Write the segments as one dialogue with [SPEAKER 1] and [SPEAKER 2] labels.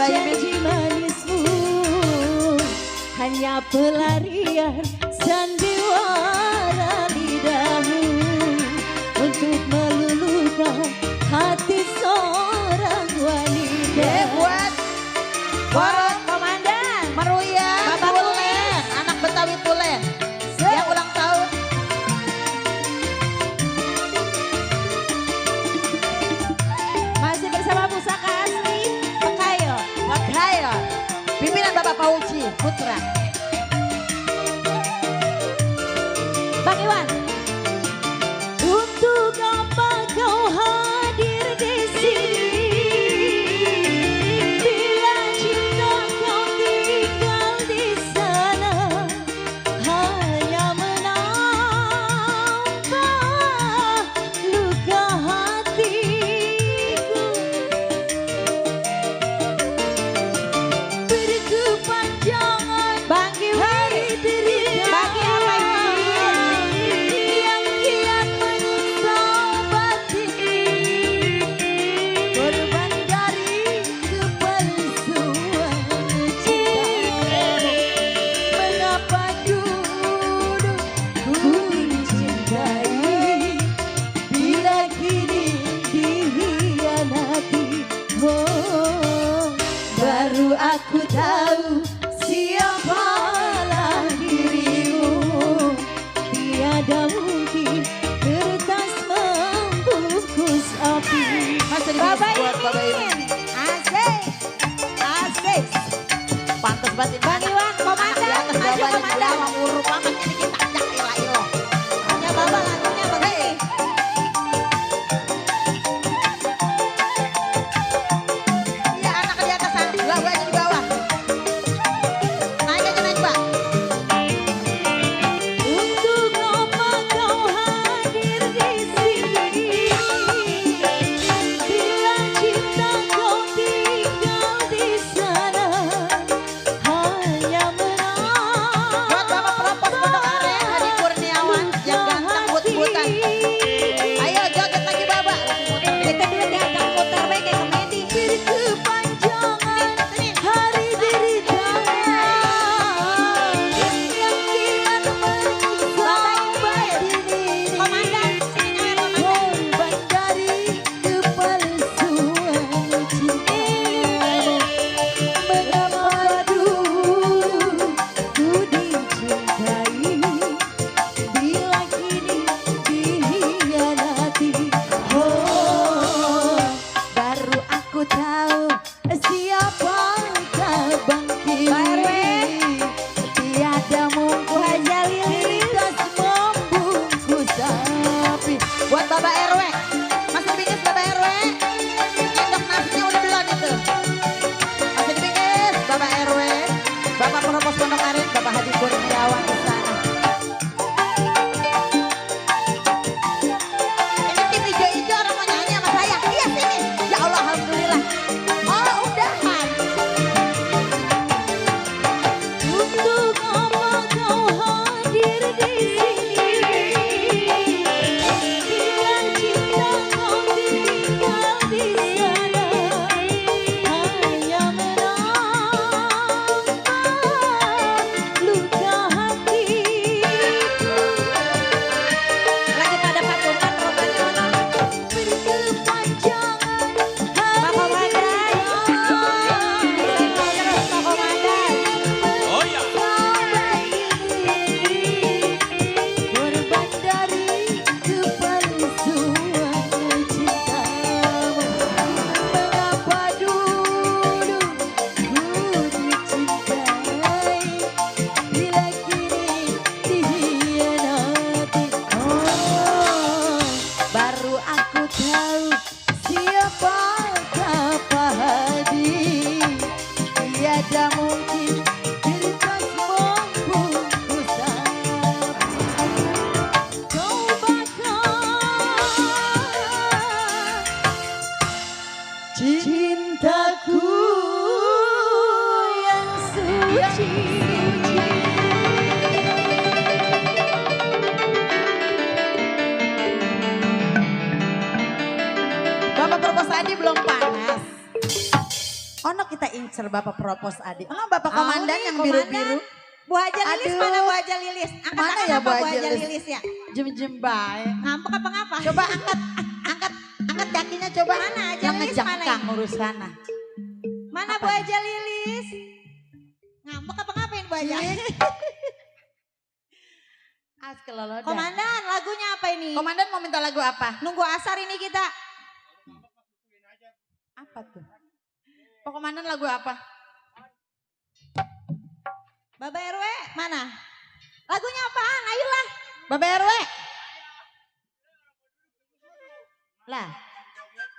[SPEAKER 1] janji manismu hanya pelarian sandiwara lidahmu untuk meluluhkan hati seorang wanita.
[SPEAKER 2] Buat Borot
[SPEAKER 1] Komandan
[SPEAKER 2] Meruya
[SPEAKER 1] Bapak
[SPEAKER 2] Tulen, anak Betawi Tulen yang ulang tahun.
[SPEAKER 1] masih bersama Pusaka Asli Pekayo.
[SPEAKER 2] Makaya pimpinan Bapak Pauci Putra.
[SPEAKER 1] Bang Iwan. Untuk apa kau hadir di sini? Bila cinta kau tinggal di sana, hanya menambah luka hatiku. Berkepanjangan
[SPEAKER 2] Bang Iwan.
[SPEAKER 1] hari derita.
[SPEAKER 2] Bagi apa ini?
[SPEAKER 1] Yang kian menyiksa batin, korban dari kepalsuan cintamu. Mengapa dulu ku dicintai, bila kini dikhianati. Oh, baru aku tahu siapalah dirimu. Tiada mungkin kertas membungkus api.
[SPEAKER 2] Masih
[SPEAKER 1] Bapak
[SPEAKER 2] buat Bapak
[SPEAKER 1] Imin.
[SPEAKER 2] Asik. Asik. Pantes banget ini.
[SPEAKER 1] Bang Iwan, komandan,
[SPEAKER 2] Anak di atas
[SPEAKER 1] maju
[SPEAKER 2] bapaknya
[SPEAKER 1] komandan.
[SPEAKER 2] Jawa, urut banget ini kita ajak ilah-ilah.
[SPEAKER 1] Ya Bapak lagunya begini.
[SPEAKER 2] Iya anak di atas sana, dua aja di bawah. Naik aja naik Pak.
[SPEAKER 1] Untuk apa kau hadir di sini? Bila cinta kau tinggal di sana, hanya
[SPEAKER 2] Buat Bapak Propos Pondok Aren, Hadi Kurniawan yang ganteng but-butan. Ayo joget lagi Bapak.
[SPEAKER 1] Kita duet ya, akan putar baik kayak komedi. Berkepanjangan hari derita yang kian menyiksa batin. Komandan, sini korban dari kepalsuan cintamu. Mengapa dulu ku dicintai, bila kini dikhianati. Oh, baru aku tahu siapakah Bang Kiri. Tiada mungkin kertas membungkus api.
[SPEAKER 2] Buat Bapak RW, masih bingis Bapak RW. Endok nasinya udah belum itu. Masih bingis Bapak RW, Bapak Propos Pondok Aren, Bapak Hadi Kurniawan di sana. Ini tim hijau-hijau orang mau nyanyi sama saya. Iya sini. Ya Allah alhamdulillah. Oh udahan.
[SPEAKER 1] Untuk apa kau hadir di sini? Bila cinta kau tinggal di sana, hanya menambah luka hatiku.
[SPEAKER 2] Lagi pada patungan Romanyono.
[SPEAKER 1] Berkepanjangan
[SPEAKER 2] Pak Komandan.
[SPEAKER 1] terus Pak Komandan.
[SPEAKER 3] Oh ya.
[SPEAKER 1] Korban dari kepalsuan cintamu. Mengapa dulu ku dicintai, bila kini dikhianati. Oh, baru aku tahu siapakah Pak Hadi. Tiada mungkin kertas membungkus api. Kau bakar cintaku yang suci.
[SPEAKER 2] Bapak Propos Adi belum panas. Ono kita incer Bapak propose Adi. Ono Bapak komandan
[SPEAKER 1] nih,
[SPEAKER 2] yang
[SPEAKER 1] komandan.
[SPEAKER 2] biru-biru.
[SPEAKER 1] Bu Haja Lilis
[SPEAKER 2] Aduh.
[SPEAKER 1] mana Bu Haja Lilis? Angkat
[SPEAKER 2] Mana
[SPEAKER 1] tangan
[SPEAKER 2] ya
[SPEAKER 1] apa
[SPEAKER 2] Bu
[SPEAKER 1] Bu
[SPEAKER 2] Haja
[SPEAKER 1] Haja
[SPEAKER 2] Lilis?
[SPEAKER 1] Lilis ya?
[SPEAKER 2] Jem-jem baik.
[SPEAKER 1] Ngambek apa ngapa?
[SPEAKER 2] Coba angkat kakinya coba.
[SPEAKER 1] Mana Haja
[SPEAKER 2] Yang
[SPEAKER 1] Lilis,
[SPEAKER 2] ngejangkang
[SPEAKER 1] mana
[SPEAKER 2] urus sana.
[SPEAKER 1] Mana
[SPEAKER 2] Apa
[SPEAKER 1] Bu
[SPEAKER 2] ini?
[SPEAKER 1] Haja Lilis? Ngambek apa ngapain Bu Haja?
[SPEAKER 2] Kelolodan.
[SPEAKER 1] Komandan lagunya apa ini?
[SPEAKER 2] Komandan mau minta lagu apa?
[SPEAKER 1] Nunggu asar ini kita.
[SPEAKER 2] Apa tuh? Pak Komandan lagu apa?
[SPEAKER 1] Bapak RW mana? Lagunya apaan? Ayolah.
[SPEAKER 2] Bapak RW. Lah,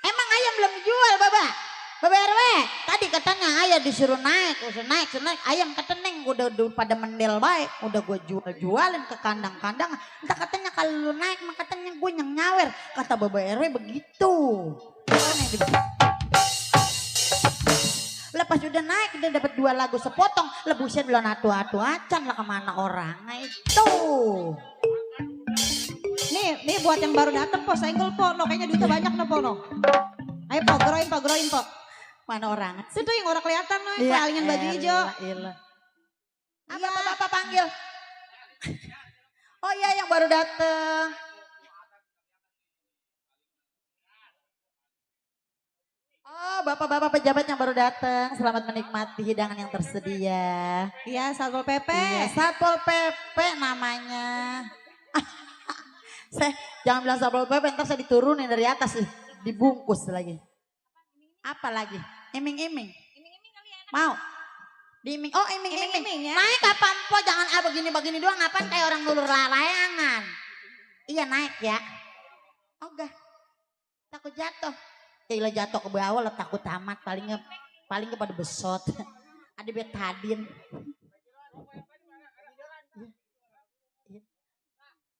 [SPEAKER 2] emang ayam belum dijual Bapak? Bapak RW, tadi katanya ayam disuruh naik, naik, ayam keteneng udah pada mendel baik, udah gue jualin ke kandang-kandang. Entah katanya kalau lu naik, mah katanya gue yang nyawer. Kata Bapak RW begitu. Lepas udah naik, udah dapat 2 lagu sepotong, lebusin belum atu-atu acan lah kemana orang. Nah itu.
[SPEAKER 1] Nih buat yang baru datang po, senggol po, no kayaknya duitnya banyak no po no. Ayo po, geroin po.
[SPEAKER 2] Mana orang?
[SPEAKER 1] Itu yang orang kelihatan no, yang palingan baju hijau.
[SPEAKER 2] Iya. Apa
[SPEAKER 1] Iya.
[SPEAKER 2] bapak panggil? Oh iya yang baru datang. Oh bapak-bapak pejabat yang baru datang, selamat menikmati hidangan yang tersedia.
[SPEAKER 1] Iya, Satpol PP.
[SPEAKER 2] Iya, Satpol PP namanya. Jangan bilang Satpol PP, ntar saya diturunin dari atas sih, dibungkus lagi. Apa lagi? Iming-iming. Mau? Diiming. Oh iming-iming.
[SPEAKER 1] Iming-iming ya.
[SPEAKER 2] Naik kapan po? Jangan begini-begini doang. Ngapain kayak orang ngulur layangan? Iya naik ya. Oh enggak. Takut jatuh. Gila jatuh ke bawah lah takut amat. Paling pada besot. Ada betadin.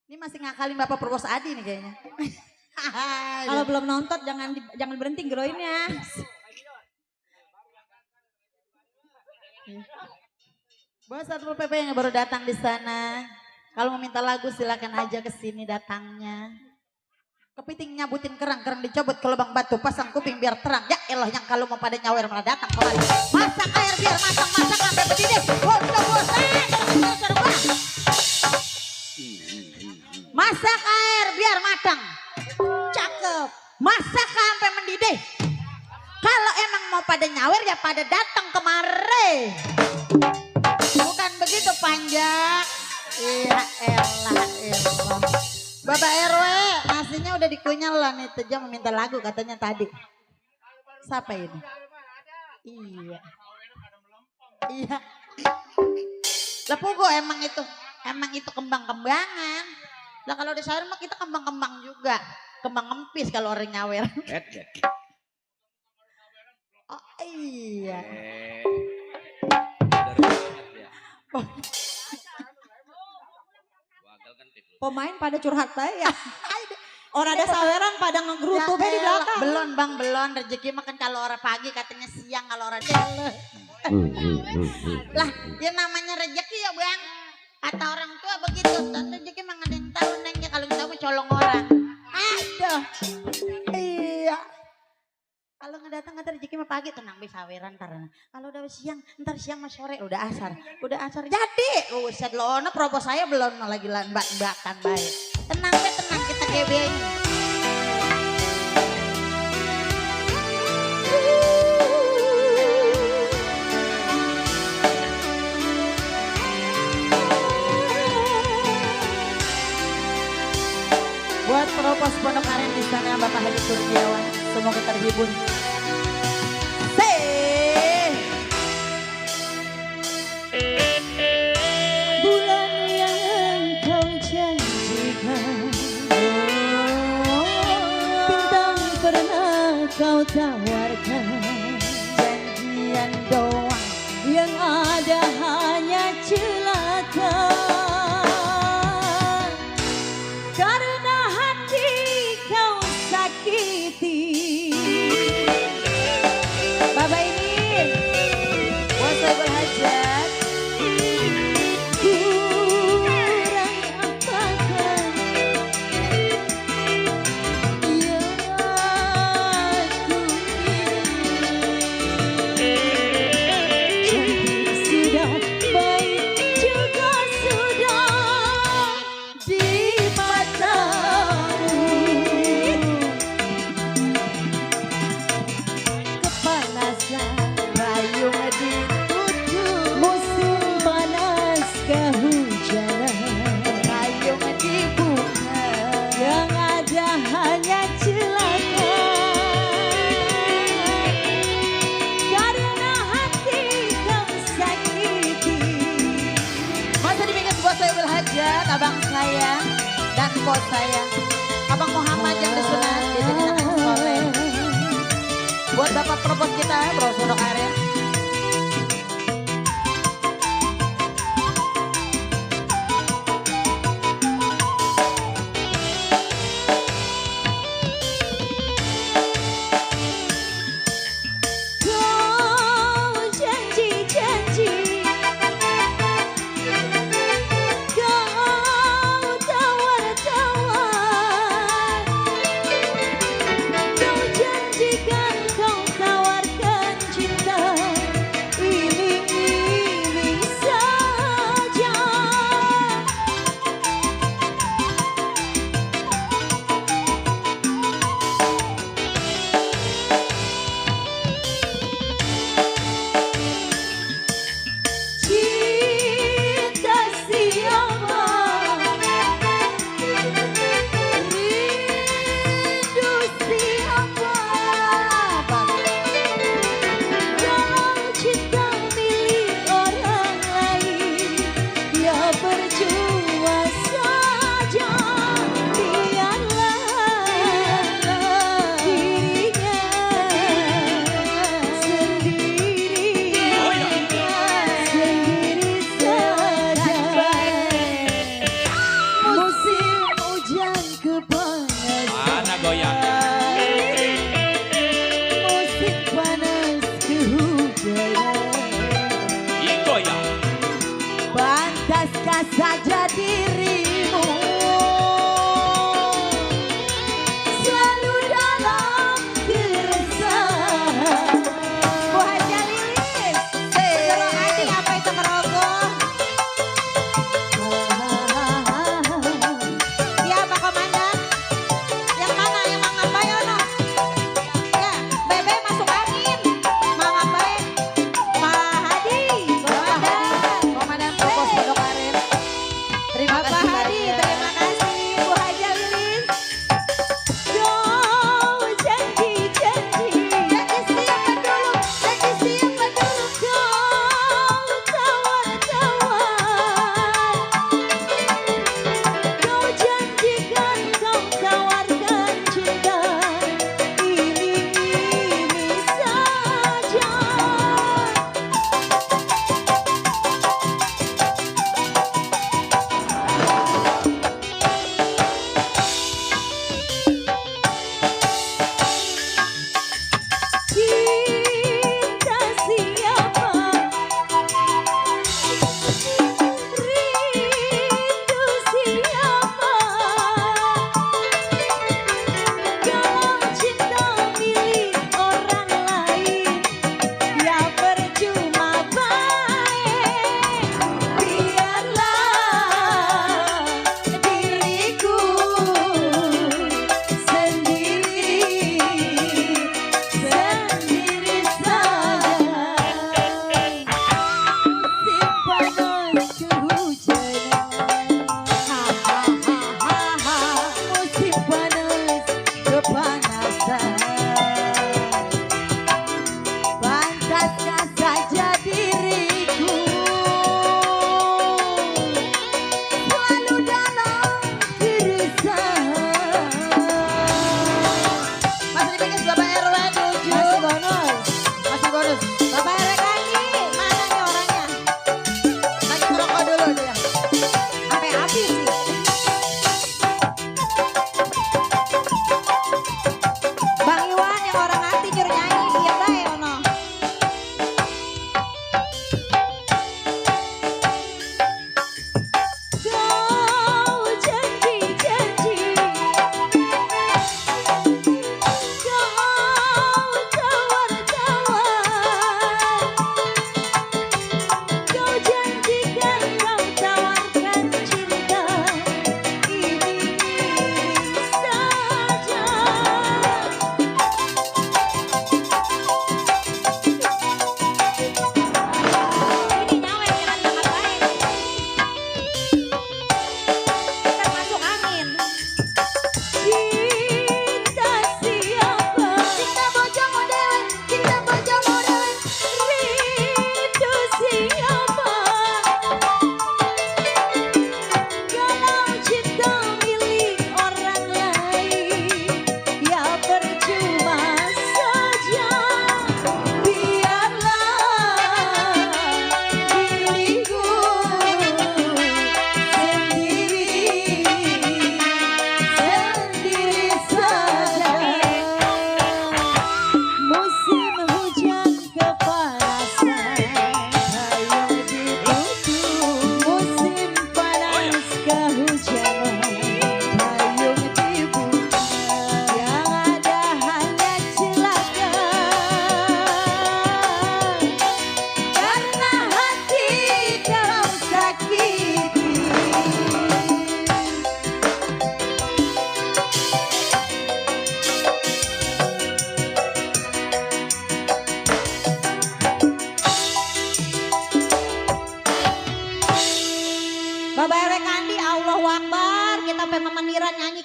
[SPEAKER 2] Ini masih ngakalin Bapak Purwos Adi nih kayaknya.
[SPEAKER 1] Kalau belum nonton jangan berhenti geroinnya.
[SPEAKER 2] Buat Satpol PP yang baru datang di sana, kalau mau minta lagu silakan aja ke sini datangnya. Kepiting nyabutin kerang dicabut ke lubang batu, pasang kuping biar terang. Ya elah yang kalau mau pada nyawer malah datang kemari. Masak air biar matang, masak sampai mendidih. Masak air biar matang.
[SPEAKER 1] Cakep.
[SPEAKER 2] Masak sampai mendidih. Kalau emang mau pada nyawer ya pada datang kemari. Bukan begitu panjang. Iya elah. Bapak RW nasinya udah dikunyah lah nih. Teja meminta lagu katanya tadi. Siapa ini? Iya. Lepugo emang itu kembang-kembangan. Lah kalau di sayur mah kita kembang-kembang juga. Kembang ngempis kalau orang nyawer. Oh iya.
[SPEAKER 1] Pemain pada curhat bae ya. Orang ada saweran pada ngegerutu bae di belakang.
[SPEAKER 2] Belum rezeki makan kalau orang pagi katanya siang kalau orang lah ya namanya rezeki ya Bang. Kata orang tua begitu. Rezeki mah ada yang tahu nengnya kalau kita mau colong orang. Aduh. Iya. Kalau ngedatang kata rezeki mah pagi tenang bisa saweran ntar. Kalau udah siang, ntar siang mah sore udah asar. Jadi, uset lo ono propos saya belum lagi mbak-mbakan baik. Tenang kita kebein. Buat propos Pondok Aren di sana Bapak Haji Kurniawan, semoga terhibur.
[SPEAKER 1] Bulan yang kau janjikan, bintang pernah kau tawarkan,
[SPEAKER 2] Janjian doang.
[SPEAKER 1] yang ada hanya celaka. Karena hati kau sakiti. Bapak ini
[SPEAKER 2] Buat saya berhajat.
[SPEAKER 1] kurang apakah yang ku ingin.
[SPEAKER 2] buat saya. Abang Muhammad yang disunat diajari anak soleh. Buat bapak propos kita, Bro Pondok Aren.
[SPEAKER 1] Kau janji-janji, kau tawar-tawar, kau janjikan kau tawarkan cinta.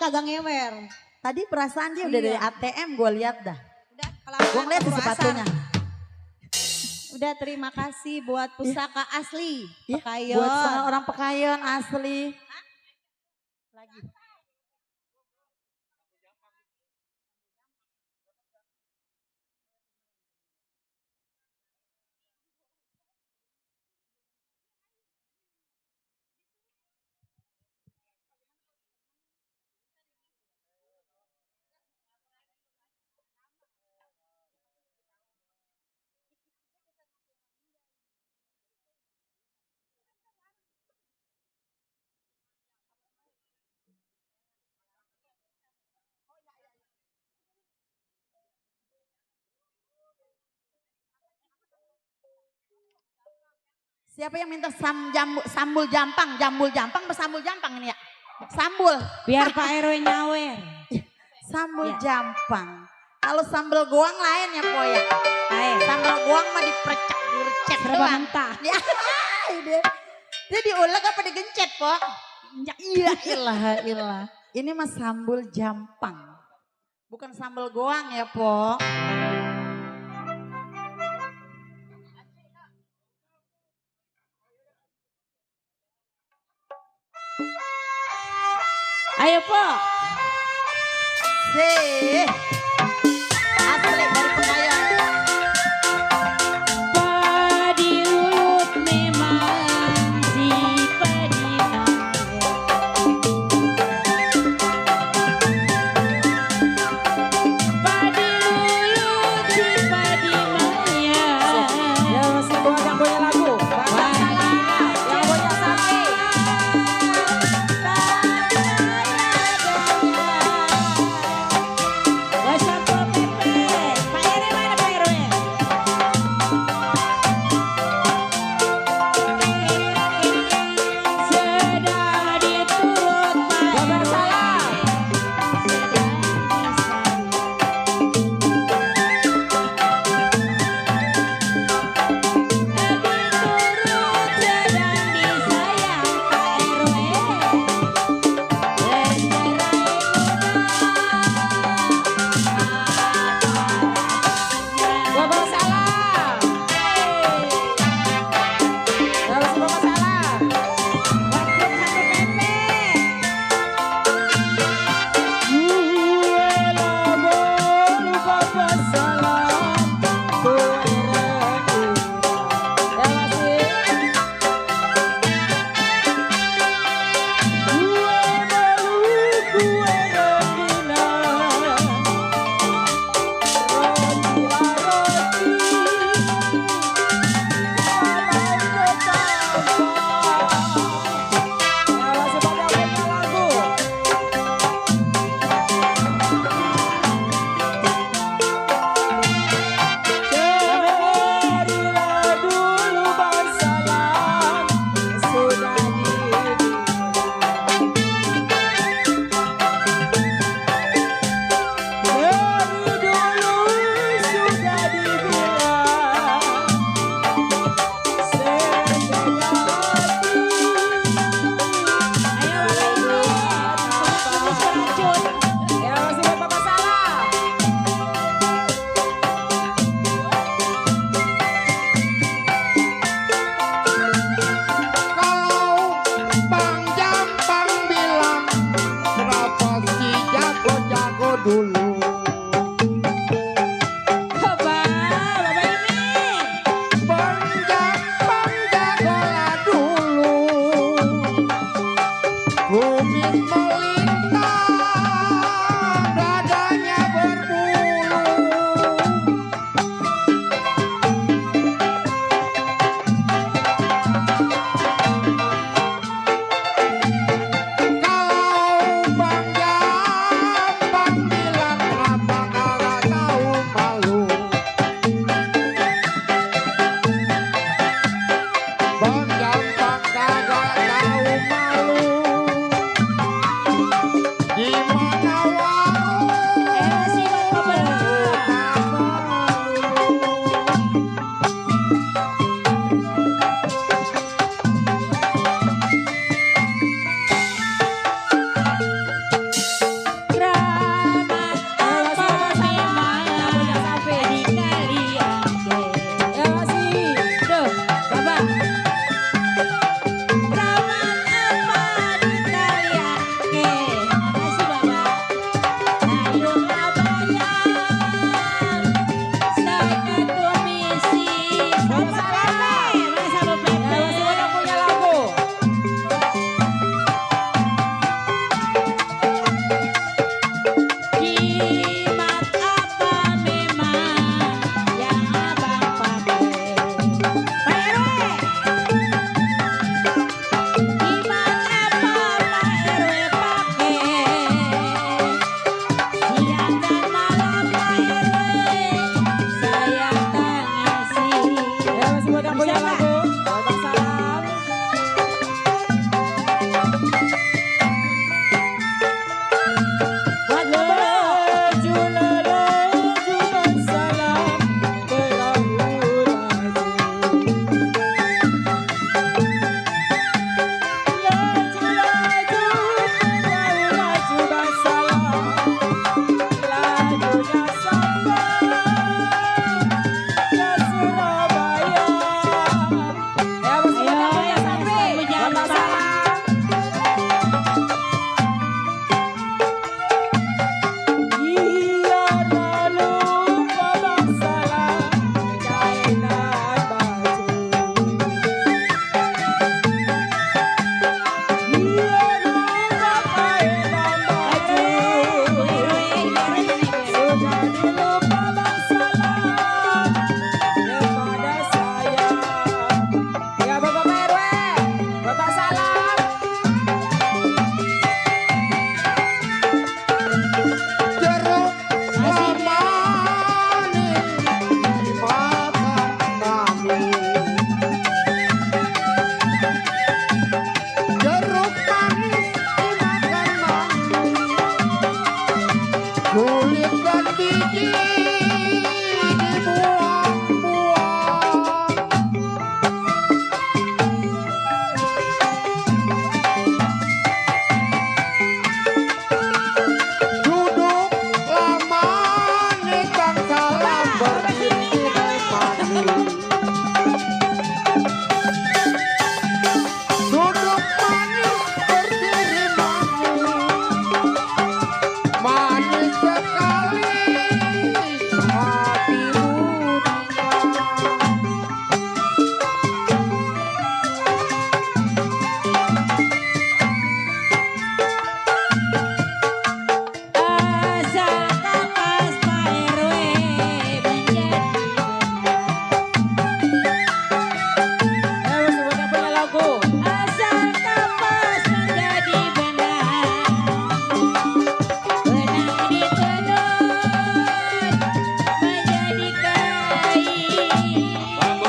[SPEAKER 1] kagak ngewer.
[SPEAKER 2] Tadi perasaan dia udah dari
[SPEAKER 1] Iya.
[SPEAKER 2] ATM gue lihat dah.
[SPEAKER 1] Udah,
[SPEAKER 2] Gue ngeliat di sepatunya.
[SPEAKER 1] Udah terima kasih buat pusaka asli.
[SPEAKER 2] Iya,
[SPEAKER 1] Pekayon.
[SPEAKER 2] buat semua orang Pekayon asli. Lagi. Siapa yang minta sambul jampang, jambul jampang, sambul jampang ini ya? Sambul.
[SPEAKER 1] Biar Pak RW nyawer.
[SPEAKER 2] Sambul
[SPEAKER 1] Ya.
[SPEAKER 2] jampang. Kalau sambal goang lain ya po ya.
[SPEAKER 1] Ayo.
[SPEAKER 2] Sambal goang mah dipercek, direcek
[SPEAKER 1] Serba
[SPEAKER 2] doang.
[SPEAKER 1] mentah.
[SPEAKER 2] Ya, dia diulek apa digencet po? Iya ilah ilah. Ini mah sambal jampang. Bukan sambal goang ya po.
[SPEAKER 1] Ayo Po.
[SPEAKER 2] Sih. Asli dari Pekayon.
[SPEAKER 1] Padi ulut memang si padi mawar. Padi ulut si padi mayar.
[SPEAKER 2] Ya semua yang punya lagu. Yang punya sapi.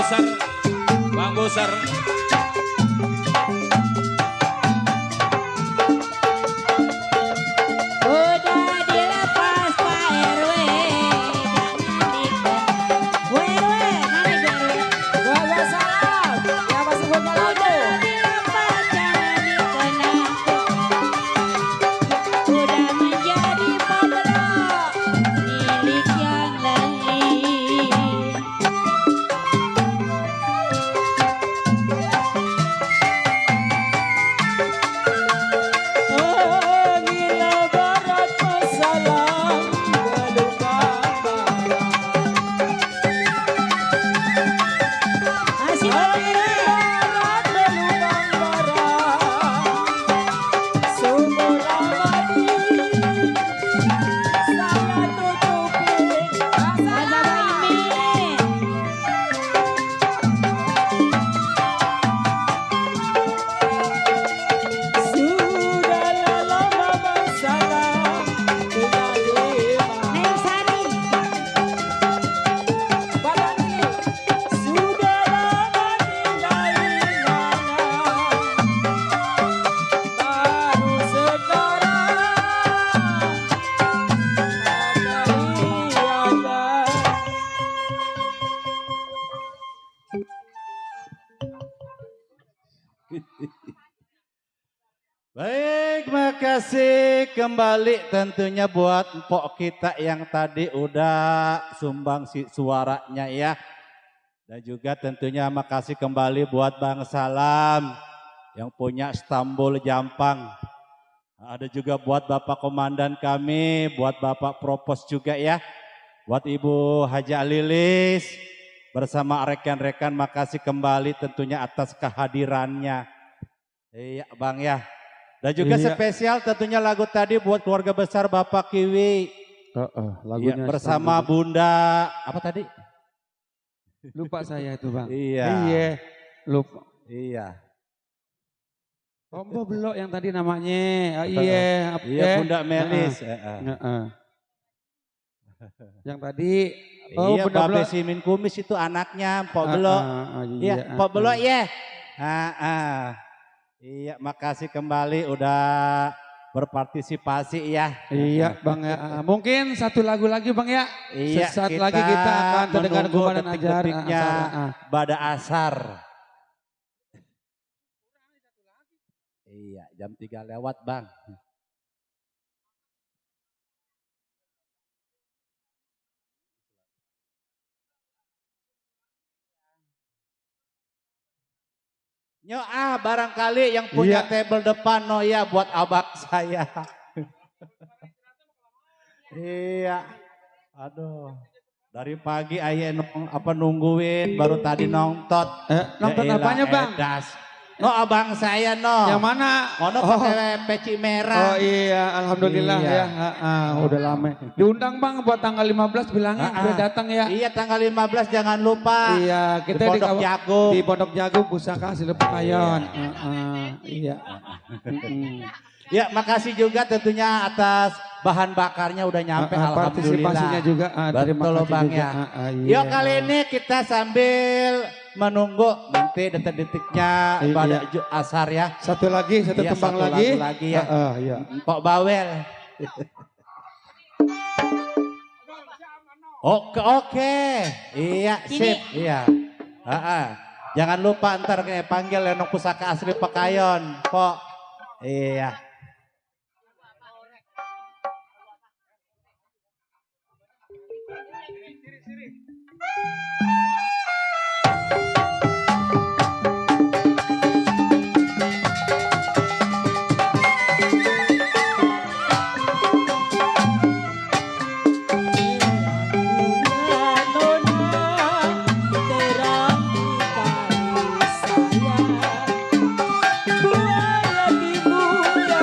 [SPEAKER 3] Boser, Bang Boser.
[SPEAKER 1] Udah dilepas Pak RW, jangan dikena. Bu RW, mana Bu RW?
[SPEAKER 2] Waalaikumsalam. Ya masih punya lagu.
[SPEAKER 1] Udah dilepas jangan dikena. Udah menjadi pabelok milik yang lain.
[SPEAKER 2] Gila barat masalah berlubang barat.
[SPEAKER 1] Masih Pak RW.
[SPEAKER 2] Barat berlubang barat. Sumur abadi saya tutupin
[SPEAKER 1] Ada Baimi.
[SPEAKER 2] Sudah lama bersalah tidak dimana.
[SPEAKER 1] Neng Sari.
[SPEAKER 2] Balani sudah lama tinggalin baru sekarang ada.
[SPEAKER 4] Baik, makasih kembali tentunya buat empok kita yang tadi udah sumbang suaranya ya. Dan juga tentunya makasih kembali buat Bang Salam yang punya Istanbul Jampang. Ada juga buat Bapak Komandan kami, buat Bapak Propos juga ya. Buat Ibu Haja Lilis bersama rekan-rekan makasih kembali tentunya atas kehadirannya. Iya Bang ya. Dan juga
[SPEAKER 5] Iya.
[SPEAKER 4] spesial tentunya lagu tadi buat keluarga besar Bapak Kiwi.
[SPEAKER 5] Lagunya
[SPEAKER 4] Iya, bersama Bunda apa tadi?
[SPEAKER 5] lupa saya itu bang.
[SPEAKER 4] Iya.
[SPEAKER 5] Iya, lupa.
[SPEAKER 4] Iya.
[SPEAKER 5] Ombo Belok yang tadi namanya. Iya,
[SPEAKER 4] Iya Bunda Melis.
[SPEAKER 5] Yang tadi.
[SPEAKER 4] Iya
[SPEAKER 5] Bunda
[SPEAKER 4] Babe
[SPEAKER 5] Belok.
[SPEAKER 4] Simin Kumis itu anaknya Mpok Belok. Iya, Mpok Belok ya. Iya, makasih kembali udah berpartisipasi ya.
[SPEAKER 5] Iya bang ya. Mungkin satu lagu lagi bang ya.
[SPEAKER 4] Iya,
[SPEAKER 5] Sesaat lagi kita akan terdengar
[SPEAKER 4] menunggu
[SPEAKER 5] kumadan ajar.
[SPEAKER 4] detik-detiknya Bada Asar. Iya, jam 3 lewat Bang. Nyo barangkali yang punya
[SPEAKER 5] Iya.
[SPEAKER 4] table depan no ya buat abang saya. Iya. Aduh. Dari pagi ayah nungguin baru tadi nongtot.
[SPEAKER 5] Nonton
[SPEAKER 4] Ya
[SPEAKER 5] apanya
[SPEAKER 4] elah,
[SPEAKER 5] bang?
[SPEAKER 4] edas. No abang saya no.
[SPEAKER 5] Yang mana?
[SPEAKER 4] Ono pakai peci merah.
[SPEAKER 5] Oh iya, alhamdulillah
[SPEAKER 4] Iya.
[SPEAKER 5] ya. Udah lama. Diundang bang buat tanggal 15 bilangnya udah datang ya.
[SPEAKER 4] Iya tanggal 15 jangan lupa.
[SPEAKER 5] Iya, kita
[SPEAKER 4] Di Pondok Jagung.
[SPEAKER 5] Di Pondok Jagung Pusaka Silep Kayon. Iya.
[SPEAKER 4] Ya makasih juga tentunya atas bahan bakarnya udah nyampe alhamdulillah.
[SPEAKER 5] Partisipasinya juga. Terima
[SPEAKER 4] Betul
[SPEAKER 5] kasih
[SPEAKER 4] Bang
[SPEAKER 5] juga.
[SPEAKER 4] ya.
[SPEAKER 5] Iya.
[SPEAKER 4] Yuk kali ini kita sambil menunggu nanti detik-detiknya
[SPEAKER 5] Iya.
[SPEAKER 4] pada asar ya.
[SPEAKER 5] Satu lagi, satu
[SPEAKER 4] Iya,
[SPEAKER 5] tembang
[SPEAKER 4] satu
[SPEAKER 5] lagi.
[SPEAKER 4] lagu lagi ya.
[SPEAKER 5] Iya.
[SPEAKER 4] Pok Bawel. Oke. Iya, sip. Iya. Jangan lupa ntar kayak panggil Lenong Pusaka Asli Pekayon, Pok. Iya.
[SPEAKER 2] Buaya di muda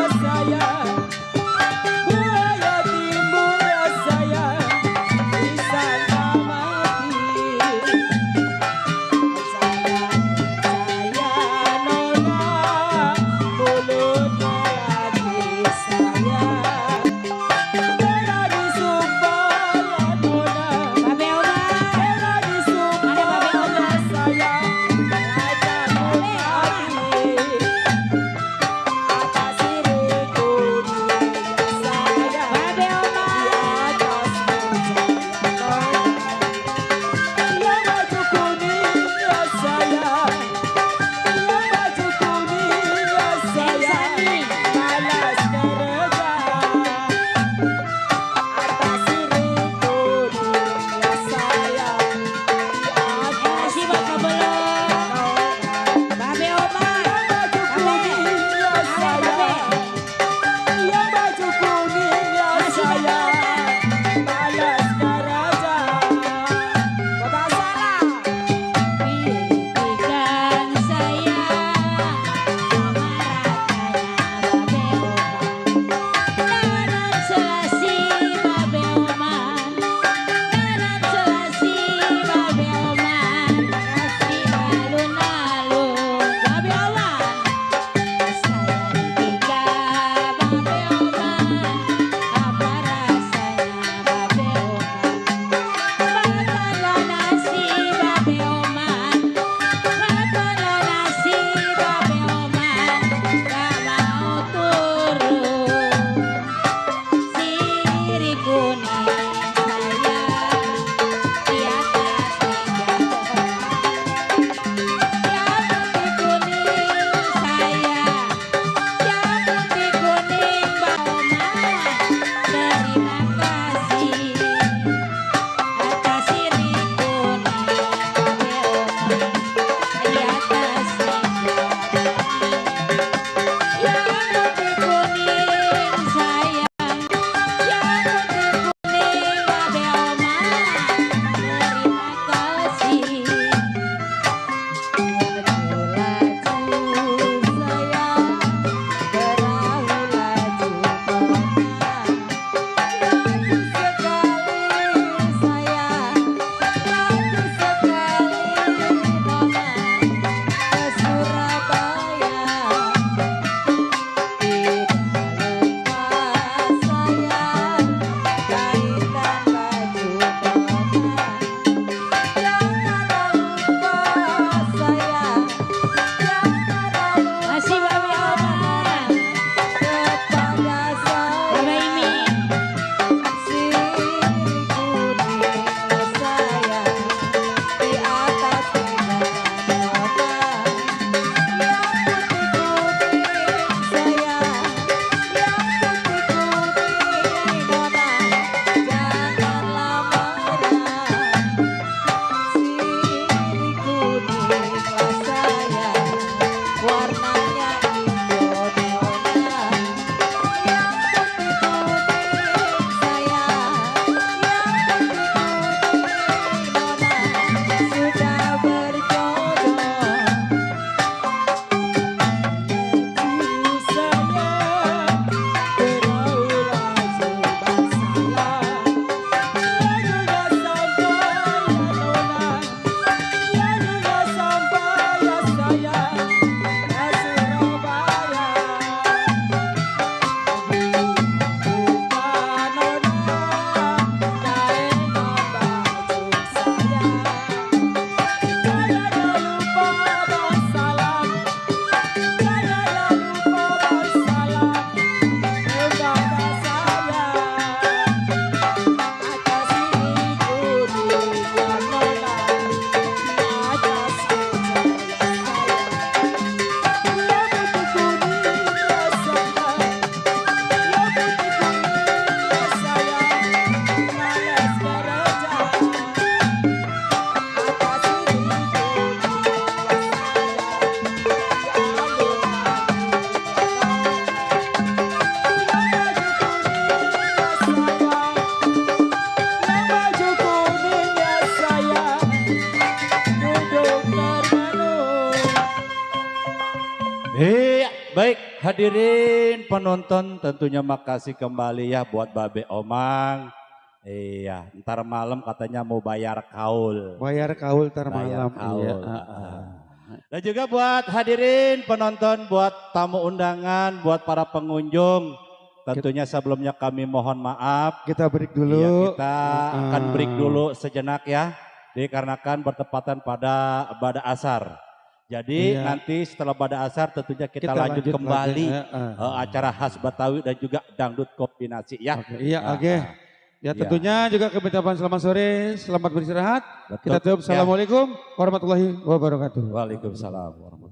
[SPEAKER 4] Baik, hadirin penonton tentunya makasih kembali ya buat Babe Omang. Iya, ntar malam katanya mau bayar kaul.
[SPEAKER 5] Bayar kaul tar
[SPEAKER 4] Bayar
[SPEAKER 5] malam.
[SPEAKER 4] kaul.
[SPEAKER 5] Iya.
[SPEAKER 4] Dan juga buat hadirin penonton, buat tamu undangan, buat para pengunjung. Tentunya sebelumnya kami mohon maaf.
[SPEAKER 5] Kita break dulu.
[SPEAKER 4] Iya, kita akan break dulu sejenak ya. Dikarenakan bertepatan pada Bada Asar. Jadi
[SPEAKER 5] Iya.
[SPEAKER 4] nanti setelah Bada Asar tentunya kita lanjut
[SPEAKER 5] lanjut
[SPEAKER 4] kembali
[SPEAKER 5] lagi.
[SPEAKER 4] acara khas Betawi dan juga dangdut kombinasi ya.
[SPEAKER 5] Oke, iya,
[SPEAKER 4] Nah,
[SPEAKER 5] oke. Ya
[SPEAKER 4] Iya.
[SPEAKER 5] tentunya juga kami ucapkan selamat sore, selamat beristirahat.
[SPEAKER 4] betul.
[SPEAKER 5] Kita tutup.
[SPEAKER 4] Ya.
[SPEAKER 5] Assalamualaikum warahmatullahi wabarakatuh.
[SPEAKER 4] Waalaikumsalam warahmatullahi